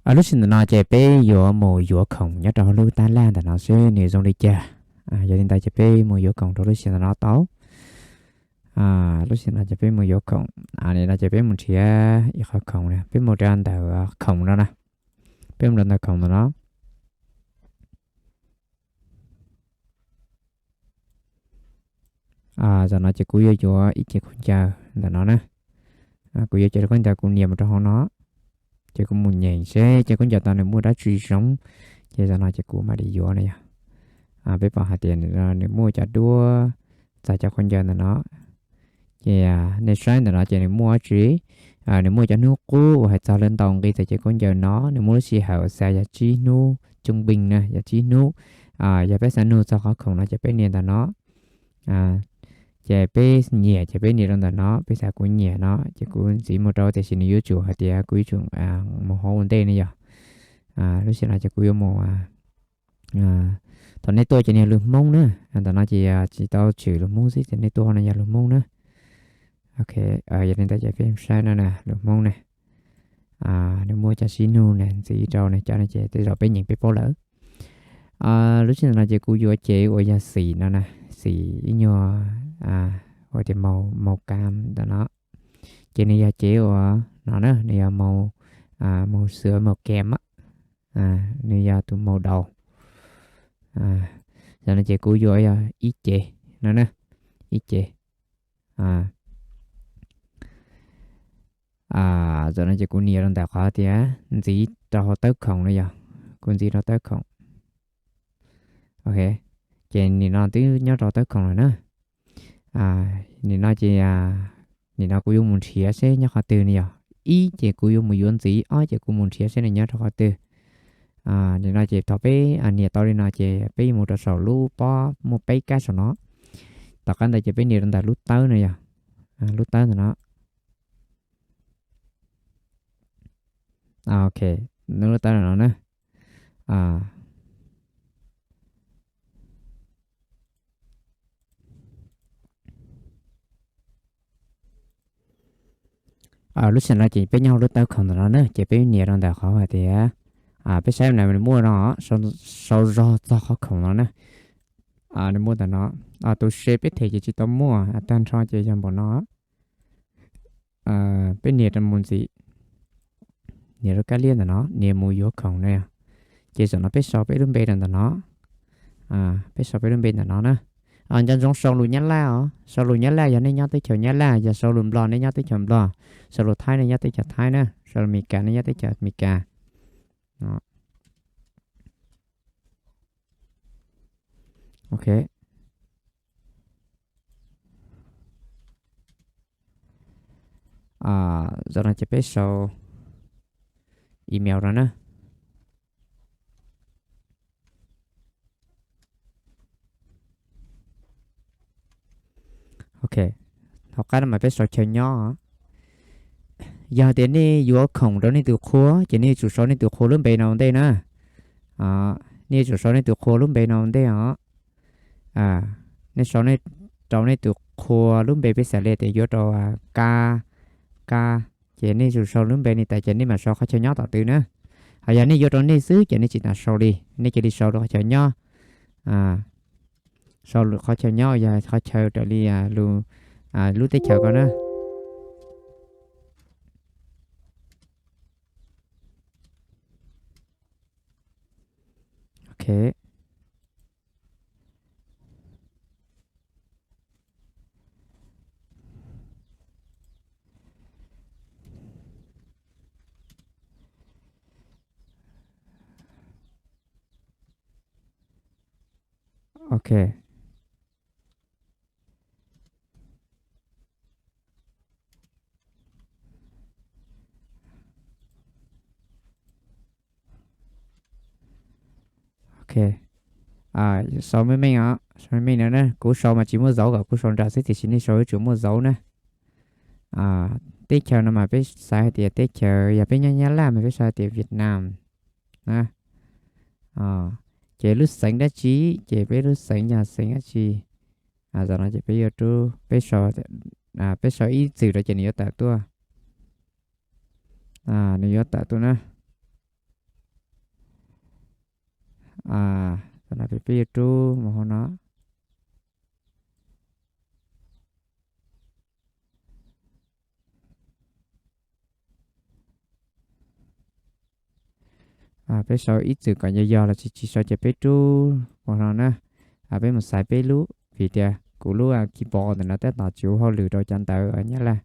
Lub sij hawm ntawm no ces peb yuav mus yuav khoom nyob rau lub tab laj ntawm no seb nws zoo li cas. Yog li ntawd ces peb mus yuav khoom rau lub sij hawm ntawm no tau. Lub sij hawm no ces peb mus yuav khoom. Nim no ces peb mus nrhiav ib qhov khoom na, peb mus rau ntawm khoom no na. Peb mus rau ntawm khoom ntawm no. Zaum no ces kuv yuav yuav ib ce khaub ncaws ntawm no na. Kuv yuav cov khaub ncaws kuv nias mus rau hauv no, ces kuv mus nyeem seb cov khaub ncaws tod nws muaj dab tsi zoo, ces zaum no ces kuv mam li yuav na yog. Peb pom hais tias nws muaj cov duab txog cov khaub ncaws ntawm no. Ces nej saib ntawm no ces nws muaj dab tsi, nws muaj cov hnub qub uas hais txog lawv ntaus nqi txog cov khaub ncaws no, nws muaj lub sij hawm xa yog tsib hnub, coob npeej na yog tsib hnub. Yog peb xav nug txog qhov khoom no ces peb nias ntawm no. Ces peb nyiam ces peb nias rau ntawm no, peb xav kuv nyiam no ces kuv ntxiv mus rau, tiam sis nws yuav tsum hais tias kuv yuav tsum mus hauv ua ntej ne yog. Lub sij hawm no ces kuv yuav mus, thaum nej tuaj ces nws yog lus Hmoob na, ntawm no ces tsis tau tshwm lus Hmoob xwb ces nej tuaj no yog lus Hmoob na. Ok, yog li ntawd ces peb saib no na, lus Hmoob na. Nws muaj cov sib nug na, ntxiv rau na, cov no ces tej zaum peb nyeem peb paub lawm. Lub sij hawm no ces kuv yuav cev uas yog xim no na, xim ib nyuag ua tias màu, màu cam ntawm no. Ces nws yog cev uas no na, nws yog màu, màu sữa màu kem á, nws yog tus màu đầu. Zaum no ces kuv yuav yog ib ce no na, ib ce. Zaum no ces kuv nias rau ntawm qhov tias ntxiv rau hauv tawb khoom no yog, kuv ntxiv rau tawb khoom. Ok, ces nim no twb nyob rau tawb khoom lawm na. Nim no ces, nim no kuv yuav mus nrhiav seb nyob qhov twg ne yog. Ib ces kuv yuav mus yuav ntxiv, ob ces kuv mus nrhiav seb nws nyob rau qhov twg. Nim no ces thaum peb nias tau li no ces peb yuav mus rau saum lub pob muaj peb kab saum no. Tom qab ntawd ces peb nias rau ntawm lub tawb no yog, lub tawb ntawm no. Ok, lub tawb no na. Lub sij hawm no ces peb nyob hauv lub tawb khoom ntawm no na, ces peb nias rau ntawm qhov hais tias, peb saib na, nws muaj no, sau zog txog qhov khoom no na. Nws muaj ntawm no, tus se peb them ces tsis tau muaj, tag nrho ces yog npaum no. Peb nias rau mus ntxiv, nias rau kab liab ntawm no, nias mus yuav khoom na. Ces zaum no peb sau peb lub npe rau ntawm no. Peb sau peb lub npe ntawm no na. Nco ntsoov sau lus Nyab Laj os, sau lus Nyab Laj yog nej nyob teb chaws Nyab Laj, yog sau lus Nplog nej nyob teb chaws Nplog, sau lus Thaib nej nyob teb chaws Thaib na, sau lus Meskas nej nyob teb chaws Meskas. Ok. Zaum no ces peb sau email rau na. Ok, tom qab no mas peb sau chaw nyob. Yog tias nej yuav khoom rau nej tus qhua ces nej yuav tsum sau nej tus qhua lub npe no ua ntej na. Nej yuav tsum sau nej tus qhua lub npe no ua ntej os. Nej sau rau nej tus qhua lub npe, peb xav li tias yuav rau Ka, Ka, ces nej yuav tsum sau lub npe li ntawd ces nej mam sau qhov chaw nyob tom twg na. Ho yog nej yuav rau nej xwb ces nej tsis tas sau li, nej cia li sau rau qhov chaw nyob. Sau qhov chaw nyob yog qhov chaw raws li lub teb chaws ko na. Ok. Ok. Ok. Sau meej meej os, sau meej meej no na. Kuv sau mas tsis muaj dấu kom kuv sau nram xwb, tiam sis nej sau yuav tsum muaj dấu na. Teb chaws no mas peb xav hais tias teb chaws, yog peb nyob Nyab Laj mas peb xav hais tias Việt Nam na. Ces lub xeev dab tsi, ces peb lub xeev yog xeev dab tsi. Zaum no ces peb yuav rub, peb sau, peb sau ib txwm rau ces nws yuav tawm tuaj. Nws yuav tawm tuaj na. Tam no peb yuav rub mus hauv no. Peb sau ib txwm kom yog yog los tsis tsis sau ces peb rub mus no na. Peb mus xaiv peb lub, vim tias kuv lub keyboard ntawm no tab tom tsis ua hauj lwm rau cov ntawv Nyab Laj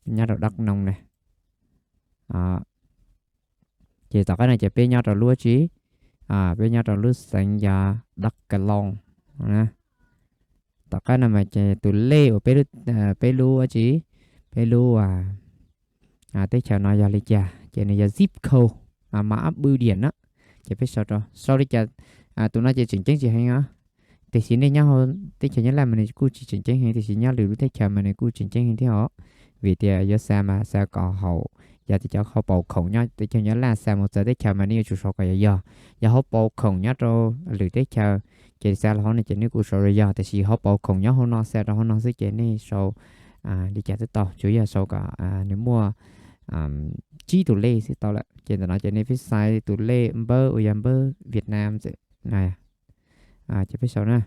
nyob rau Đắk Nông ne. Ces tom qab no ces peb nyob rau lub tsi, peb nyob rau lub xeev yog Đắk Lông na. Tom qab no mas ces tus lej uas peb lub, peb lub tsi, peb lub teb chaws no yog li cas ces nws yog zip code, mas ap bw diam na. Ces peb sau rau, sau li cas, tus no ces tseem ceeb tsis heev os. Tiam sis nej nyob hauv teb chaws Nyab Laj mas nws kuj tsis tseem ceeb heev, tiam sis nyob lwm lub teb chaws mas nws kuj tseem ceeb heev thiab os. Vim tias yuav xa mas xa kom haum, yog tias cov hauv paus khoom nyob teb chaws Nyab Laj xa mus txawv teb chaws mas nej yuav tsum sau kom yog yog. Yog hauv paus khoom nyob rau lwm teb chaws ces xa los hauv no ces nej kuj sau yog, tiam sis hauv paus khoom nyob hauv no xa rau hauv no xwb ces nej sau li cas twb tau, tsuas yog sau kom nws muaj tsib tus lej xwb tau lawm. Ces ntawm no ces nej peb xaiv tus lej npawb uas yog npawb Việt Nam, ces peb sau na.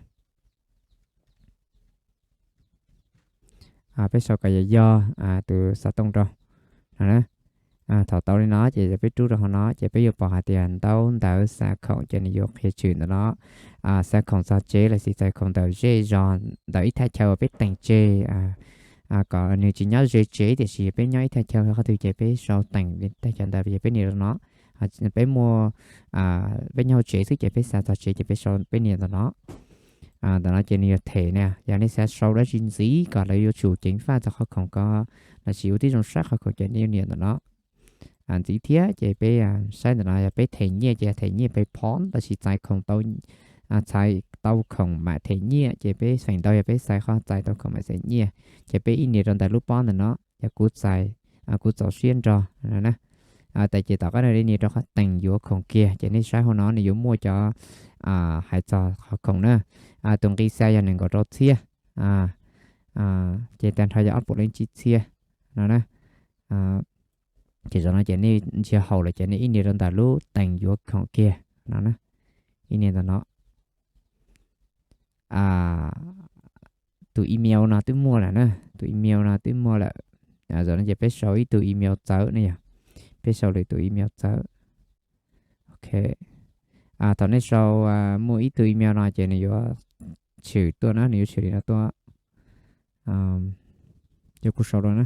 Peb sau kom yog yog tus xov tooj rau no na. Thaum tau li no ces peb rub rau hauv no ces peb yuav pom hais tias ntaub ntawv xa khoom ces nws yuav qhia tshwm ntawm no. Xa khoom txog tsev los sis xa khoom ntawm zej zos ntawm ib thaj chaw uas peb teem tseg, kom nws tsis nyob ze tsev tiam sis peb nyob ib thaj chaw qhov twg ces peb sau teem thaj chaw ntawd ces peb nias rau no. Peb muaj, peb nyob hauv tsev xwb ces peb xa txog tsev ces peb sau peb nias ntawm no. Ntawm no ces nws yuav them na, yog nej xav sau dab tsi ntxiv kom lawv yuav tsum ceev faj txog qhov khoom ko los sis ua tib zoo saib qhov khoom ces nej yuav nias ntawm no. Ntxiv thiab ces peb saib ntawm no yog peb them nyiaj ces yog them nyiaj PayPal los sis txais khoom tau, txais tau khoom mam them nyiaj ces peb feem ntau yog peb xaiv qhov txais tau khoom mam them nyiaj. Ces peb ib nias rau ntawm lub pob ntawm no yog kuv txais, kuv txaus siab nrog no na. Tes ces tom qab no li nias rau qhov teem yuav khoom kiag ces nej saib hauv no nws yuav muaj cov hais txog qhov khoom na. Tus nqi xa yog nees nkaum rau txhiab, ces tag nrho yog ob puas leej tsib txhiab no na. Ces zaum no ces nej ntsia haum lawm ces nej ib nias rau ntawm lub teem yuav khoom kiag no na. Ib nias ntawm no. Tus email no twb muaj lawm na, tus email no twb muaj lawm. Zaum no ces peb sau ib tug email txawv ne yog, peb sau lwm tus email txawv. Ok, thaum nej sau muaj ib tug email no ces nws yuav tshwm tuaj na, nws yuav tshwm li no tuaj. Ces kuv sau rau na.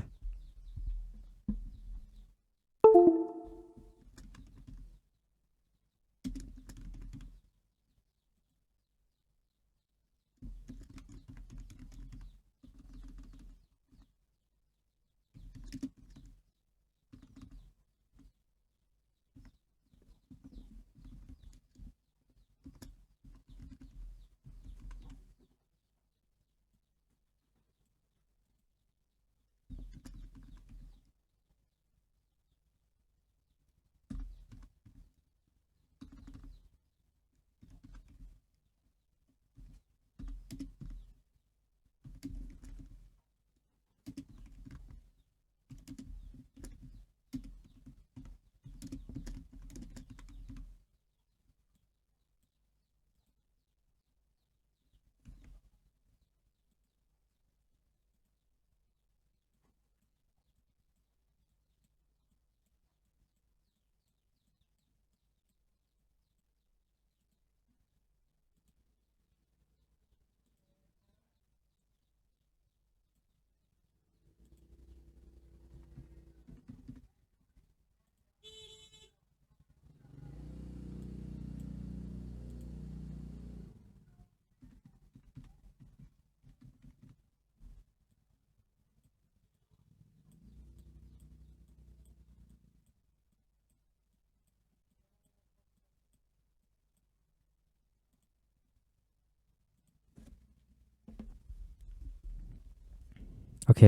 Ok,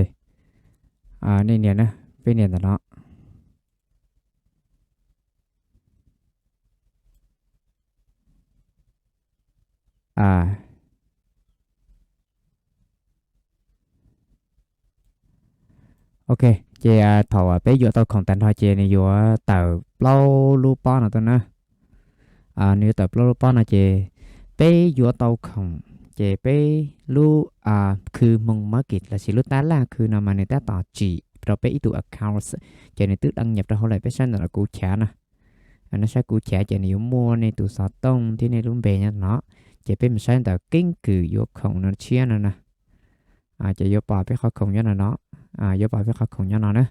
nej nias na, peb nias ntawm no. Ok, ces thaum peb yuav tau khoom tag nrho ces nws yuav tawm plaub lub pob no tuaj na. nws yuav tawm plaub lub pob no ces peb yuav tau khoom, ces peb lub Khu Hmong Market lossis lub tab laj khw no mas nws tab tom tsim rau peb ib tug account, ces nws twb đăng nhập rau hauv lawm. Peb saib ntawm no kuv chav no, nej saib kuv chav ces nws yuav muaj nej tus xov tooj thiab nej lub npe nyob no. Ces peb mus saib ntawm keeb kwm yuav khoom no tshiab no na. Ces yuav pom peb qhov khoom nyob no no, yuav pom peb qhov khoom nyob no na.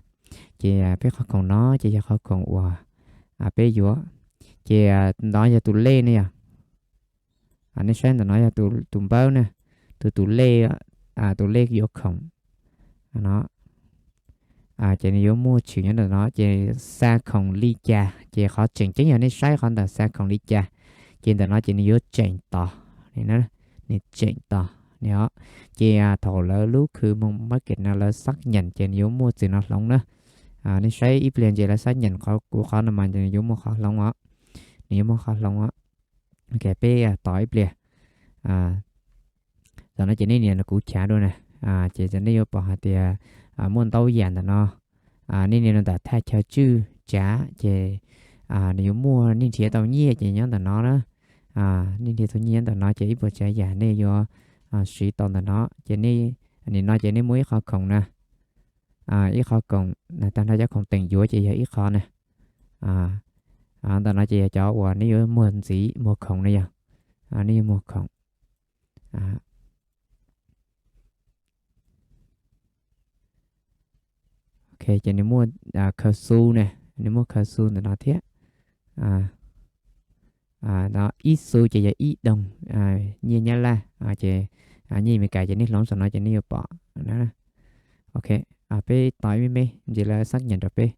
Ces peb qhov khoom no ces yog qhov khoom uas peb yuav. Ces ntawm no yog tus lej ne yog, nej saib ntawm no yog tus npawb ne, tus tus lej, tus lej yuav khoom no. Ces nws yuav muaj tshwm nyob ntawm no ces xa khoom li cas, ces qhov tseem ceeb yog nej saib qhov ntawm xa khoom li cas. Ces ntawm no ces nws yuav tseem tos, nws tseem tos no. Ces thaum lawv lub Khu Hmong Market no lawv xác nhận ces nws yuav muaj txwm no hloov na. Nej saib ib pliag ces lawv xác nhận qhov kuv qhov no mas nws yuav muaj qhov hloov os, nws yuav muaj qhov hloov os. Ok, peb tos ib pliag. Tam no ces nej nias kuv chav dua na, ces nej yuav pom hais tias muaj ntau yam ntawm no. Nej nias ntawm thaj chaw tswj tsav ces nws yuav muaj nej nrhiav tau nyiaj ces nyob ntawm no na. Nej nrhiav tau nyiaj nyob ntawm no ces ib puas tsav yam nej yuav siv tau ntawm no. Ces nim no ces nej muaj ib qho khoom na, ib qho khoom, tag nrho cov khoom teem yuav ces yog ib qho na. Ntawm no ces yog cov uas nej yuav muag ntxiv, muag khoom na yog, nej yuav muag khoom. Ok, ces nws muaj khaws xu na, nws muaj khaws xu ntawm no thiab. No ib xu ces yog ib đồng nyiaj Nyab Laj, ces nyiaj Amelikas ces nej hloov saum no ces nej yuav pom. Ok, peb tos ib me me ntsis lawv xác nhận rau peb.